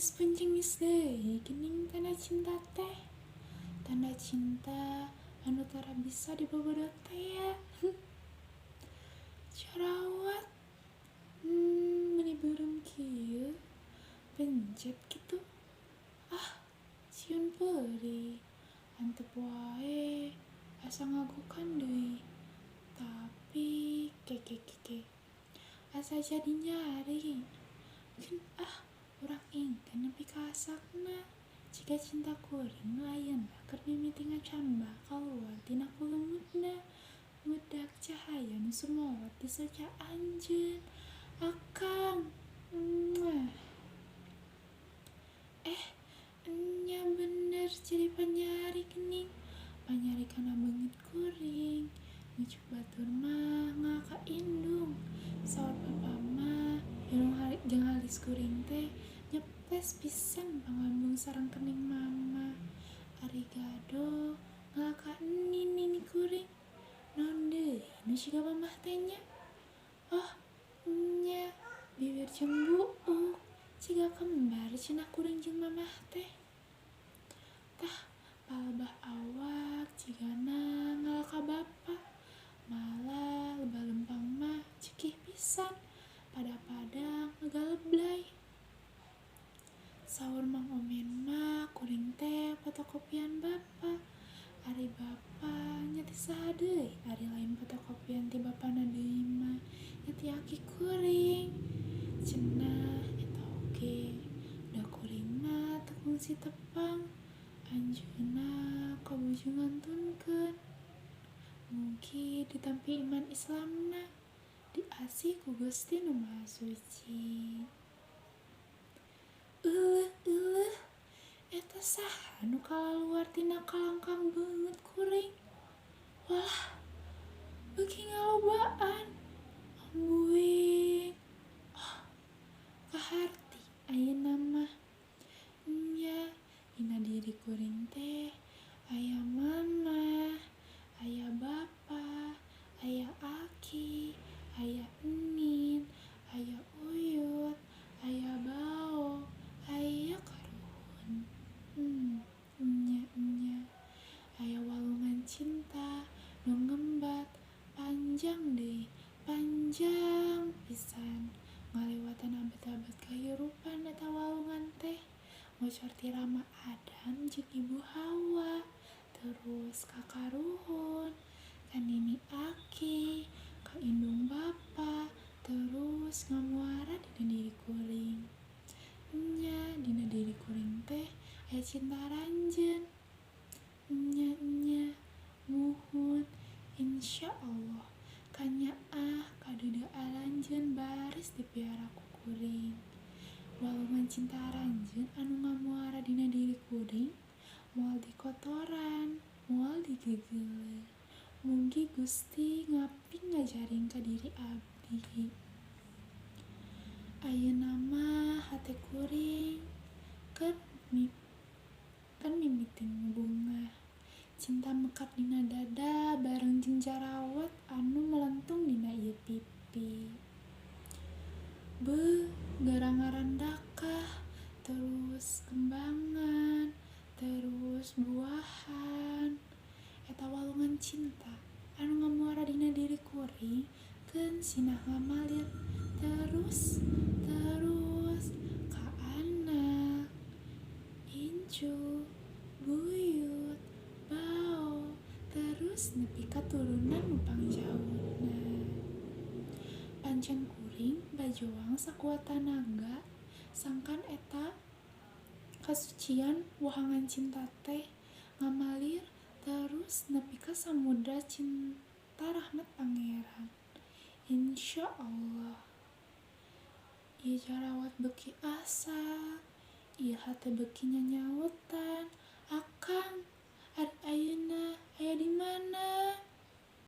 Geus pencemis deui geuning tanda cinta teh. Tanda cinta anu tara bisa dibobodo teh ya. Carawat. Meni beureum kieu. Pencet kitu. Ah, sieun peurih. Antep wae asa ngagukan deui. Tapi keke keke. Asa jadi nyari. Keun ah, urang ingkeun nepi ka asakna. Jika cinta kuring nu ayeuna keur mimiti ngacamba kaluar tina kulumutna. Ngudak cahaya nu sumolot di soca anjeun. Akang. Muah. Enya bener jadi panyari geuning. Panyari kana beungeut kuring. Ngucuk batur mah ngaka indung. Saur papa mah irung jeung halis kuring teh nyepes pisan pangambung sareng kening mama. Ari gado ngaka nini kuring. Naon deui nu siga mamah teh nya? Oh, nya bibir jeung buuk siga kembar cenah kuring jeung mamah teh. Tah palebah awak cigana ngalaka bapa. Malah lebah lempang mah cekih pisan pada-pada ngagaleblay. Saur Mang Omen mah kuring teh fotokopian bapa. Ari bapa nya ti saha deui, ari lain fotokopian ti bapana deui mah nya ti aki kuring. Cenah eta oge da kuring mah teu kungsi tepang. Anjeunna kabuju ngantunkeun. Mugi ditampi iman Islamna, diasih ku Gusti Nu Maha Suci. Euleuh euleuh, eta saha nu kalaluar tina kalangkang beungeut kuring? Walah, beuki ngalobaan. Ambuing. Oh, kaharti ayeuna mah. Nya, dina diri kuring teh aya mama, aya bapa, aya aki, aya enin, aya uyut, aya bao, aya karuhun. Nya nya. Aya walungan cinta nu ngembat panjang deui, panjang pisan. Ngalewatan abad-abad kahirupan eta walungan teh. Ngocor ti Rama Adam jeung Ibu Hawa, terus ka karuhun, ka nini aki, ka indung bapa, terus ngamuara dina diri kuring. Nya, dina diri kuring teh aya cinta ranjeun. Nya nya, muhun, insya Allah kanyaah kadeudeuh aranjeun baris dipiara ku kuring. Walungan cinta ranjeun anu ngamuara dina diri kuring moal dikotoran, moal digegeuleuh. Mugi Gusti ngaping ngajaring ka diri abdi. Ayeuna mah hate kuring kan mimiting bungah. Cinta mekar dina dada bareng jeung jarawat anu melentung dina ieu pipi. Beuh, garang-garandakah, terus kembangan, terus buahan. Eta walungan cinta anu ngamuara dina diri kuring keun sinah ngamalir terus terus ka anak, incu, buyut, bao, terus nepi ka turunan nu pangjauna. Pancen kuring bajoang sakuat tanaga sangkan eta kasucian wahangan cinta teh ngamalir terus nepi ka samudra cinta rahmat Pangeran. Insya Allah. Ieu jarawat beuki asak, ieu hate beuki nyanyawutan. Akang, ari ayeuna aya di mana?